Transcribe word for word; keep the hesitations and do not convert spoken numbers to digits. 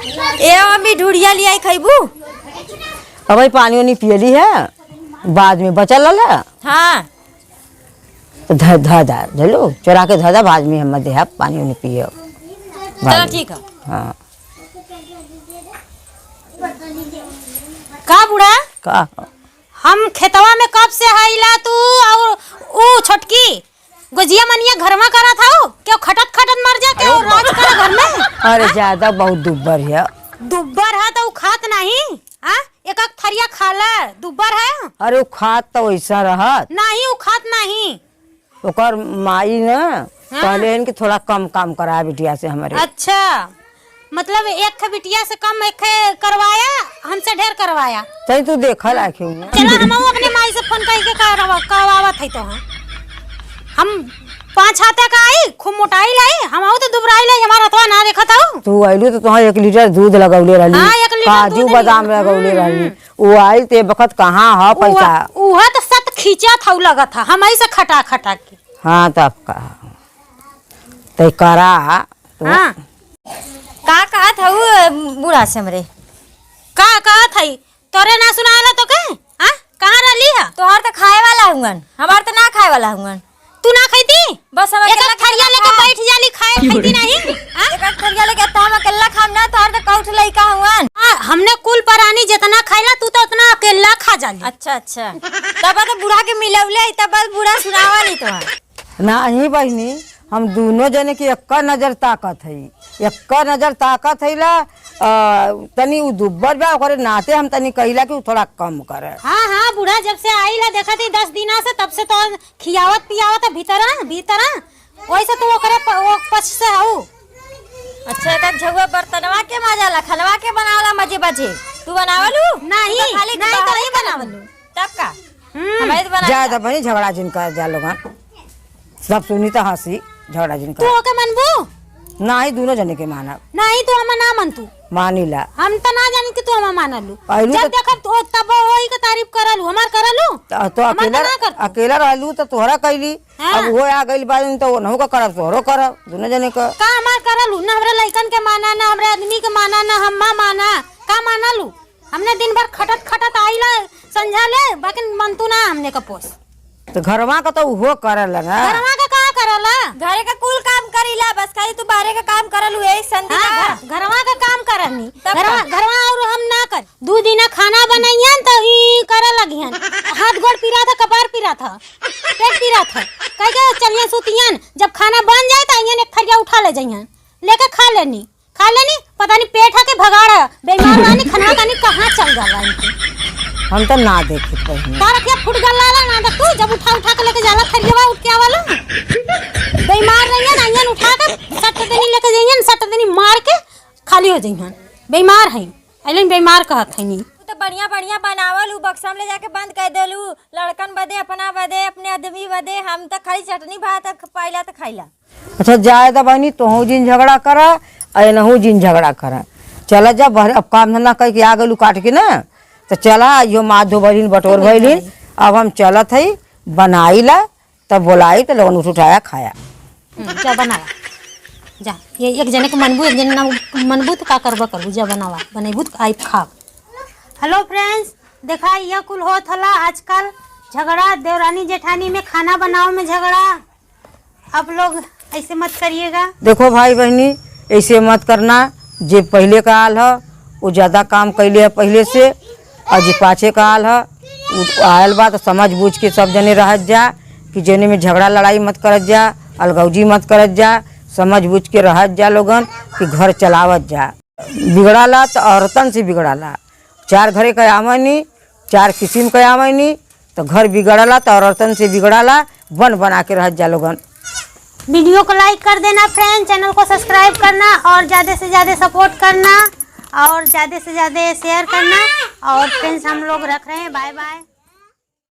ए मम्मी, ढुड़िया लियाई खइबू? अबे पानी वानी पियली है, बाद में बचल रहल है। हाँ। तो ध-, धऽ दा, चलो, चोरा के धऽ दा, बाद में हम देहब, पानी वानी पियब। चलो, बाद में। ठीक है। हाँ। का बूढ़ा? का? हम खेतवा में कब से हईला, तू और ऊ छोटकी गोजिया मनिया घरवा करत हऊ, केहू खटत खटत मर जा, केहू अरे राज करे घर में। अरे हाँ? ज्यादा बहुत दुब्बर है। दुब्बर है तो ऊ खात नहीं, हाँ? एक एक थरिया खाला, दुब्बर है। अरे ऊ खात तो वैसा रहत। नहीं, ऊ खात नहीं। ओकर माई न हाँ। कहले हन कि थोड़ा कम काम करा बिटिया से हमरे। अच्छा, मतलब एक ठे बिटिया से कम एक ठे करवाया, हमसे ढेर करवाया। तई तू देखल आखे हुआ। चला, हमहू अपने माई से फोन कइके करवा-, करवावत है तो हाँ। हम पाँच हाथे का आई, खूब मोटाई लाई, हमहू तो दुबराई लाई, हमार हथवा ना देखत हऊ। तू आइलू तो तुहां एक लीटर दूध लगौले रहली, हाँ, एक लीटर काजू दूध बादाम लिया। लगौले हम्म, रहली। हम्म। उ आइल ते बखत कहाँ ह उ-, पैसा? उहा तो सत खींचत हऊ लगत ह, हमही से खटा खटा के। हाँ, तब का? तै करा, तो हाँ। का कहत हऊ बूढ़ा से हमरे? का कहत हई? तोरे ना सुनाला तो के? हाँ? कहाँ रहली ह? तोहार तो खाए वाला हुअन, हमार तो ना खाए वाला हुअन। तू ना खइती? बस हम एक अकेला एक थरिया लेके खाब। बैठ जाली खाए, खइती नहीं? हाँ? एक एक थरिया लेके तो हम अकेला खाब ना, तोहार तो कउठ लइका हुअन। हाँ, हमने कुल परानी जितना खाइला, तू तो उतना अकेला खा जाली। अच्छा, अच्छा। तब तो बूढ़ा के मिलौले, तब बूढ़ा सुनावा नहीं तो। नाही बहिनी, हम दुनो जने के एक्का नजर ताकत हई, एक्का नजर ताकत हईला। अ, तनी उ दुब्बर बा, ओकरे नाते हम तनी कहिला कि उ थोड़ा कम करे। हाँ, हाँ, बूढ़ा जब से आइला देखत ही दस दिना से, तब से तो खियावत पियावत है भीतरा, भीतरा। वैसे तू ओकरे प-, वो पक्ष से हऊ। अच्छा, एक झउआ बर्तनवा के माजाला, खनवा के बनावला मजे बजे। तू बनावलू? नहीं, तू तो खाली नहीं, बाहर तो ही नहीं बनावलू। बनावलू। तब का? हम्म। हमारे तो बना जा लिया। तो बहिनी, झगड़ा जिन कर जा लोगन। सब सुनी तो हंसी, झगड़ा जिन तू कर। ओके मनबू? नाही, दुनो जने के मानब। नाही, तू हमार ना मन तू। मानीला। हम तो ना जानी कि तू हमार मानलू। अइलू जब तो देखब तो तब वही के तारीफ करलू, हमार करलू? त-, तो हमार तो अकेला, ना कर तू। अकेला रहलू तो तोहरा कैली। हाँ। अब वो आ गइल बा, तो ओनहु का करब, तोहरो करब, दुनो जने का। का हमार करलू? ना हमरे लइकन के माना, ना हमरे आदमी के माना, ना हम्मा माना, का मानलू? हमने दिन भर खटत खटत आइला संझा ले, बाकिन मनतू ना हमने का पोस। तो घरवा का तो उहो करला ना। घरवा का का करला? घरे का कुल काम करीला, बस खाली तू बाहरे का काम करलू, यही संती हाँ, ना। घर, घरवा का काम करनी। तब घरवा, का? घरवा और हम ना कर। दू दिना खाना बनइहन तो ई करे लगिहन। हाथ गोड़ पिरात ह, कपार पिरात ह, पेट पिरात ह। कह के चलिहन सुतिहन, जब खाना बन जाए तो अइहन एक थरिया उठा ले जइहन, लेके खा लेनी, खा लेनी। पता नहीं पेट ह के भगाड़ ह, बेमार रहनी, खनवा तानी कहाँ चल जाला इनके। हम तो ना देखी पहले। तार अखिया फूट गल लाला ना, तो तू जब उठा उठा के लेके जाला थरियावा उठ के आवाला। बेमार रहिहन, अइहन उठा के सट देनी लेके जइहन, सट देनी मार के खाली हो जइहन। बेमार है। अइलन बेमार कहत है नी। तू तो बढ़िया बढ़िया बनावल, उ बक्सा में ले जाके बंद कर देलू, लड़कन बदे, अपना बदे, अपने आदमी बदे। हम तो खाली चटनी भात ख-, पाइला तो खाइला। अच्छा, जाए द बहिनी, तोहू जिन झगड़ा करा, आ एनहू जिन झगड़ा करा। चला जा बहरे, अब काम धंधा कइके आ गइलू काट के ना, तो चला, इहो माथ धो भइलिन, बटोर भइलिन, अब हम चलत हई, बनाई ला, तब बोलाई तो लोगन उठ उठाया खाया। हम्म, जा बनावा। जा, ये एक जने के मनबू, एक जने ना मनबू तो का करबा करबू, जा बनावा, बनेबू तो आई खाब। Hello friends, देखा ये कुल होत हला आजकल झगड़ा, देवरानी जेठानी में खाना बनावे में झगड़ा। आप लोग ऐसे मत करिएगा। देखो भाई बहिनी, ऐसे मत करना। जे पहिले का आल ह, उ ज्यादा काम कइले ह पहिले से, और जे पाछे का आल ह, उ आयल बा, तो समझ बूझ के सब जने रहत जा, कि जने में झगड़ा लड़ाई मत करत जा, अलगौजी मत करत जा, समझ बूझ के रहत जा लोगन, कि घर चलावत जा। बिगड़ाला तो औरतन से बिगड़ाला, चार घरे के आवे नी, चार किसिम के आवे नी, तो घर बिगड़ाला तो औरतन से बिगड़ाला, बन बना के रहत जा लोगन। Video को like कर देना friend, channel को subscribe करना और ज्यादा से ज्यादा support करना और ज्यादा से ज्यादा share करना। और friends हम लोग रख रहे हैं, bye bye।